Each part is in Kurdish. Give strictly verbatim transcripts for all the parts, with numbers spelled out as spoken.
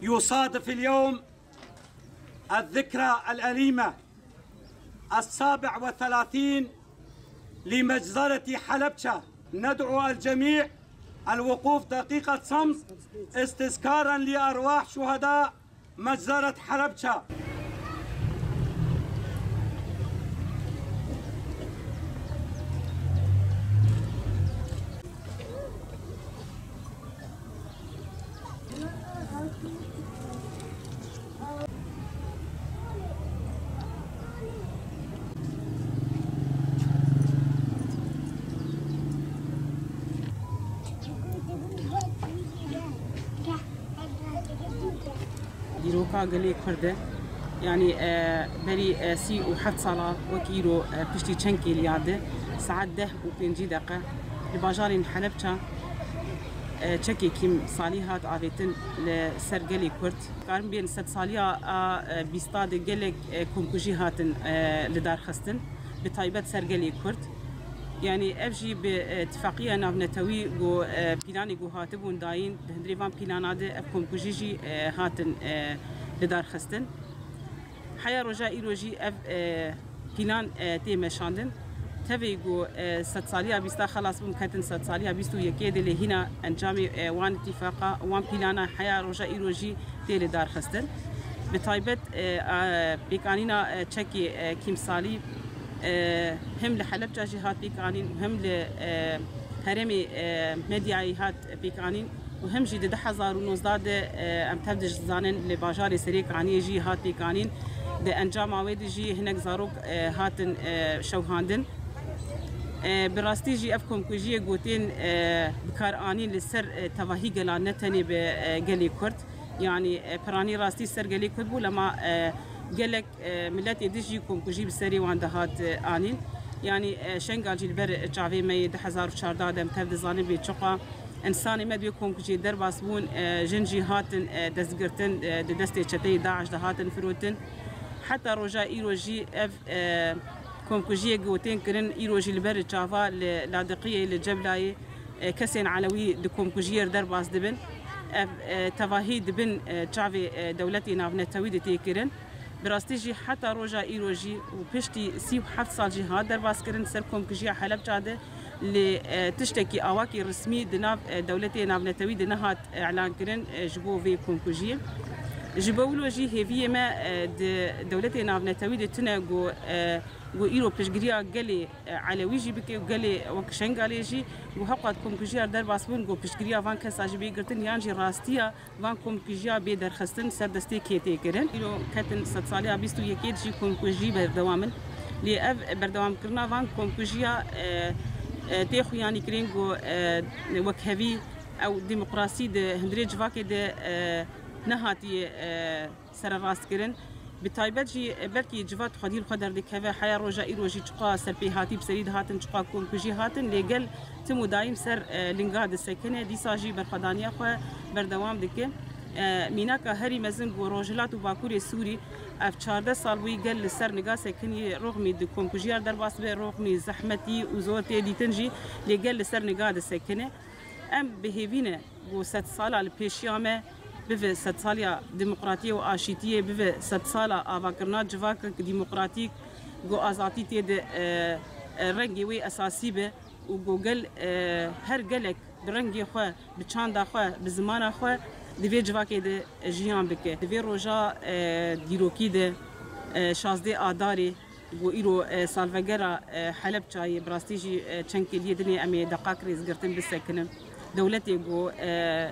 يصادف اليوم الذكرى الأليمة السابع والثلاثين لمجزرة حلبشة. ندعو الجميع الوقوف دقيقة صمت استذكارا لأرواح شهداء مجزرة حلبشة. Dîroka gelê Kurd e. Yanî, e, berî, e, sî û heft sala wekî îro, e, piştî çend kêliya de saet deh û pêncî deqe li bajarên Helebça, e, çekê kîmsalî hat avêtin li ser gelê Kurd. Karin bêjin sedsaliya a, e, bîsta de gelek, e, komkujî hatin, e, li dar xistin, bi taybet ser gelê Kurd. Yanî ev jî bi, e, tifaqiya navnetewî ku, e, pîlanê ku hatibûn dayîn, di hundirê van pîlana de ev komkujî jî, e, hatin, e, li dar xistin. Heya roja îro jî ev, e, pîlan, e, tê meşandin. Tevî ku, e, sedsaliya bîsta xelas bûn, ketin sedsaliya bîst û yekê de lê hîna encamê, e, wan îtîfaqa, wan pîlana heya roja îro jî tê li dar xistin. Bi taybet, e, a, pêkanîna, e, çekê, e, kîmsalî, e, him li Helebca jî hat pêkanîn, him li, e, herêmê, e, medyayê hat pêkanîn û him jî di du hezar û nozdeh de, e, em tev dizanin li bajarê Serê Kaniyê jî hat pêkanîn. Di encama wê de jî hinek zarok, e, hatin, e, şewhandin. E, bi rastî jî ev komkujiyê ku tên, e, bikaranîn li ser, e, tevahî gelan, ne tenê bi, e, gelê Kurd. Yanî, e, piranî rastî ser gelê Kurd bû, lema, e, gelek, e, miletê din jî komkujî bi serê wan dihat, e, anîn. Yanî, e, Şengal jî li ber çavê me yê du hezar û çardeh de em tev dizanin bê çiqa însanê me di wê komkujiyê derbas bûn, e, jin jî hatin, e, destgirtin, e, di destê çeteyê DAIŞ de hatin firotin. Heta roja îro jî ev, e, komkujiyê ku tên kirin, îro jî li ber çava li Ladiqiyê, li Ceblayê, e, kesên Elewî di komkujiyê re derbas dibin. Ev, e, tevahî dibin, e, çavê, e, dewletê navnetewî de tê kirin. Bi rastî jî heta roja îro jî û piştî sî û heft sal jî hat derbas kirin ser komkujiya Helebca de, lê, e, tiştekî awakî resmî di nav, e, dewletê navnetewî de nehat îlan kirin, e, ji bo vê komkujiyê. Ji bo wilo jî hêviyê me, e, di dewletê navnetewî de tune ku, e, ku îro piştgiriya gelê, e, Elewî jî bike û gelê wek Şengalê jî ku hewqat komkujiya derbas bûn ku piştgiriya van kesa jî bê girtin yan jî rastiya van komkujiya bê derxistin ser destê kê tê kirin. Îro ketin sedsaliya bîst û yekê jî komkujî berdewam in. Lê ev berdewamkirina van komkujiya, e, e, tê xuyanîkirin ku, e, wekhevî ew demokrasî di hundirê civakê de, e, nehatiye, e, sererastkirin. Bi taybet jî, e, belkî civat xwedî li xwe derdikeve, heya roja îro jî çiqa serpêhatî bi serî dihatin, çiqa komkujî hatin, lê gel tim û daîm ser, e, linga disekine, dîsa jî berxwedaniya xwe berdewam dike. E, mînaka herî mezin ku Rojhilat û Bakurê Sûrî ev çardeh sal bûyî gel li ser niga sekinî, roxmî di komkujiya derbas be, roxmî zehmetî û zor tê dîtin jî, lê gel li ser niga disekine. Em bi hêvî ne ku sedsala li pêşiya me bive sedsaliya demokratiyê û aşîtiyê, bive sedsala avakirina civakek demokratîk ku azadî tê de, e, e, rengê wê esasî be û ku gel, e, her gelek bi rengê xwe, bi çanda xwe, bi zimana xwe di vê civakê de jiyan bike. Di vê roja, e, dîrokî de, e, şazdeh Adarê, ku îro, e, salvegera, e, Helebçayê, bi rastî jî, e, çend kêliyê dinê em ê deqak rêzgirtin bisekinin. Dewletê ku, e,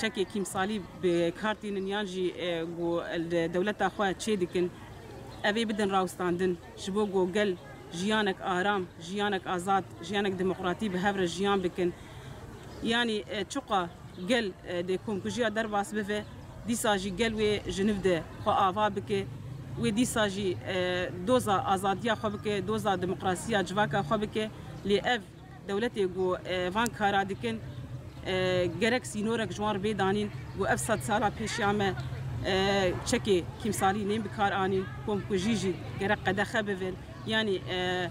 çekê kîmsalî bi kar tînin yan jî, e, ku li dewleta xwe çê dikin, ev ê bidin rawestandin, ji bo ku gel jiyanek aram, jiyanek azad, jiyanek demokratî bi hev re jiyan bikin. Yanî, e, çiqa gel, e, dê komkujiya derbas bive, dîsa jî gel wê ji niv de xwe ava bike, wê dîsa jî, e, doza azadiya xwe bike, doza demokrasiya civaka xwe bike. Lê ev dewletê ku, e, van kara dikin, e, gerek sînorek ji wan re bê danîn, ku ev sedsala pêşiya me, e, çekê kîmsalî nên bi kar anîn, komkujî jî gerek qedexe bibin. Yanî, e,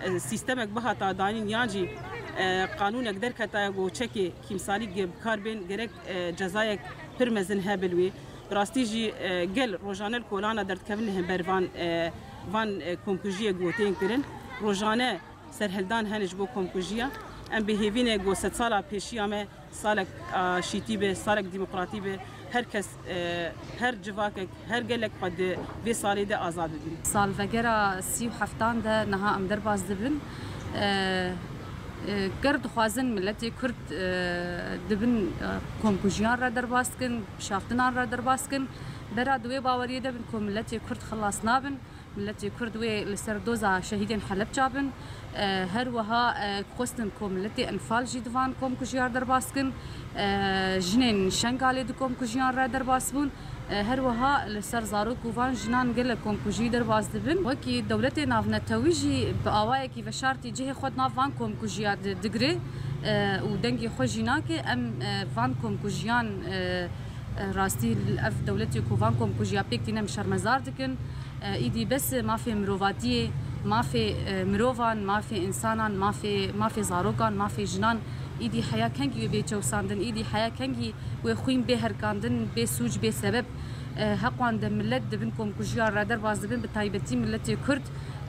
e, sîstemek bihata danîn yan jî, e, qanûnek derketaya ku çekê kîmsalî ge-, bi kar bên, gerek, e, cezayek pir mezin hebe li wê. Rastî jî, e, gel rojane li kolana derdikevin li hember van, e, van, e, komkujiyê ku tên kirin. Rojane serhildan hene ji bo komkujiya. Em bi hêvî ne ku sedsala pêşiya me salek, a, şîtî be, salek demokratî be. Her kes, e, her civakek, her gelek xwe di vê salê de azad bibin. Salvegera sî û heftan de niha em derbas dibin. E, e, ger dixwazin miletê Kurd, e, dibin, e, komkujiyan re derbas dikin, şaftinan re derbas dikin. Bera di wê baweriyê de bin ku miletê Kurd xilas nabin. Miletê Kurd wê li ser doza şehîdên Helebça bin. E, her wiha, e, xwestin ku miletê Enfal jî di van komkujiyan re derbas kin. E, jinên Şengalê di komkujiyan re derbas bûn. E, her wiha li ser zarok û van jinan gelek komkujî derbas dibin. Wekî dewletê navnetewî jî bi awayekî veşartî cihê xwe di nav van komkujiya di-, digire, e, û dengê xwe jî nake. Em, e, van komkujiyan, e, e, rastî ev dewletê ku van komkujiya pêk tîne em şermezar dikin. E, îdî bes mafê mirovatiyê, mafê, e, mirovan, mafê însanan, mafê, mafê zarokan, mafê jinan îdî heya kengî wê bê çewsandin, îdî heya kengî wê xwîn bê herkandin, bê sûc, bê sebeb, e, heqwan de milet dibin komkujiyan re derbas dibin, bi taybetî miletê Kurd,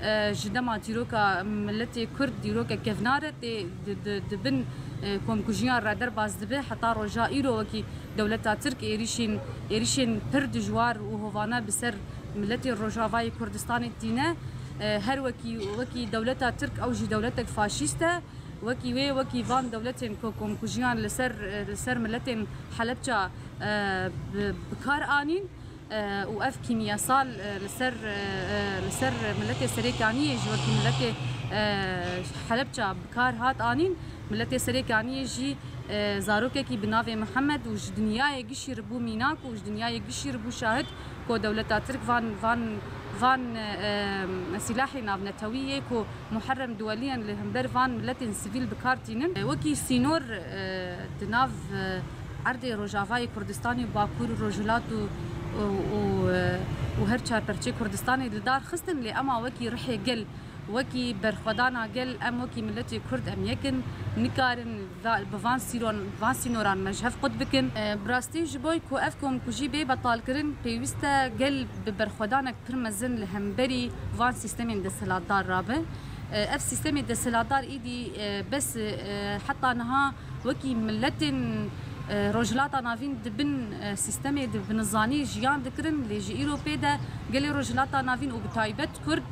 e, ji dema dîroka miletê Kurd dîrokek kevnar e, tê di, di, di bin, e, komkujiyan re derbas dibe. Heta roja îro wekî dewleta Tirk êrîşên, êrîşên pir dijwar û hovane bi ser miletê Rojavayê Kurdistanê tîne. E, her wekî, wekî dewleta Tirk ew jî dewletek faşîst e. Wekî wê, wekî van dewletên ku komkujiyan li ser, li ser miletên Helebça, e, bi, bi kar anîn, e, û ev kîmyasal, e, li ser, e, e, li ser miletê Serêkaniyê jî wekî miletê, e, Helebça bi kar hat anîn. Miletê Serêkaniyê jî, e, zarokekî bi navê Mihemed û ji dinyayê gişî re bû mînak û ji dinyayê gişî re bû şahid ku dewleta Tirk van, van, van, e, e, sîlahê navnetewî yê ku Muherrem duweliyen li hember van miletên sivîl bi kar tînin. Wekî sînor, e, di nav, e, erdê Rojavayê Kurdistanê û Bakur û Rojhilat û, û, û, e, û her çar perçê Kurdistanê li dar xistin, lê ema wekî rihê gel, wekî berxwedana gel, em wekî miletê Kurd em yek in, nikarin va-, bi van sîron-, van sînoran me ji hev qut bikin. E, bi rastî ji bo ku ev komkujî bê betalkirin, pêwîst e gel bi berxwedanek pir mezin li hemberî van sîstemên desthilatdar rabe. E, ev sîstemê desthilatdar îdî, e, bes, e, heta niha wekî miletên, e, Rojhilata Navîn di bin, e, sîstemê de bi nizanî jiyan dikirin, lê ji îro pê de gelê Rojhilata Navîn û bi taybet Kurd,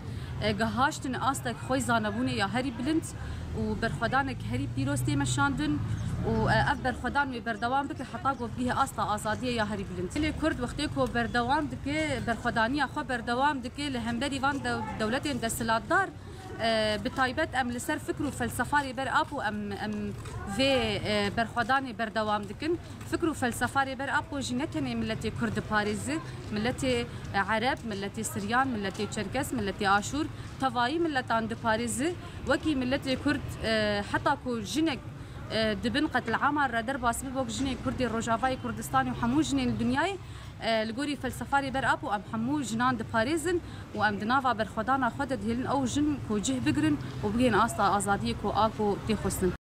e, gihaştin astek xwe zanebûnê ya herî bilind û berxwedanek herî pîroz tê meşandin û, e, ev berxwedan wê berdewam bike heta ku bigihê asta azadiyê ya herî bilind. Gelê Kurd wextê ku berdewam dike, berxwedaniya xwe berdewam dike li hemberî van dew-, dewletên desthilatdar, e, bi taybet em li ser fikr û felsefa Rêber Apo em, em vê, e, berxwedanê berdewam dikin. Fikr û felsefa Rêber Apo jî ne tenê miletê Kurd diparêzi, miletê, e, Ereb, miletê Siryan, miletê Çerkes, miletê Aşûr, tevayî miletan diparêzi. Wekî miletê Kurd, e, heta ku jinek, e, di bin qetlîama re derbas bibe, wek jinê Kurdê Rojavayê Kurdistanê û hemû jinên li dinyayê, e, li gorî felsefa Rêber Apo em hemû jinan diparêzin û em di nava berxwedana xwe de dihêlin ew jin ku cih bigirin û bigihên asta azadiyê ku a ku tê xwestin.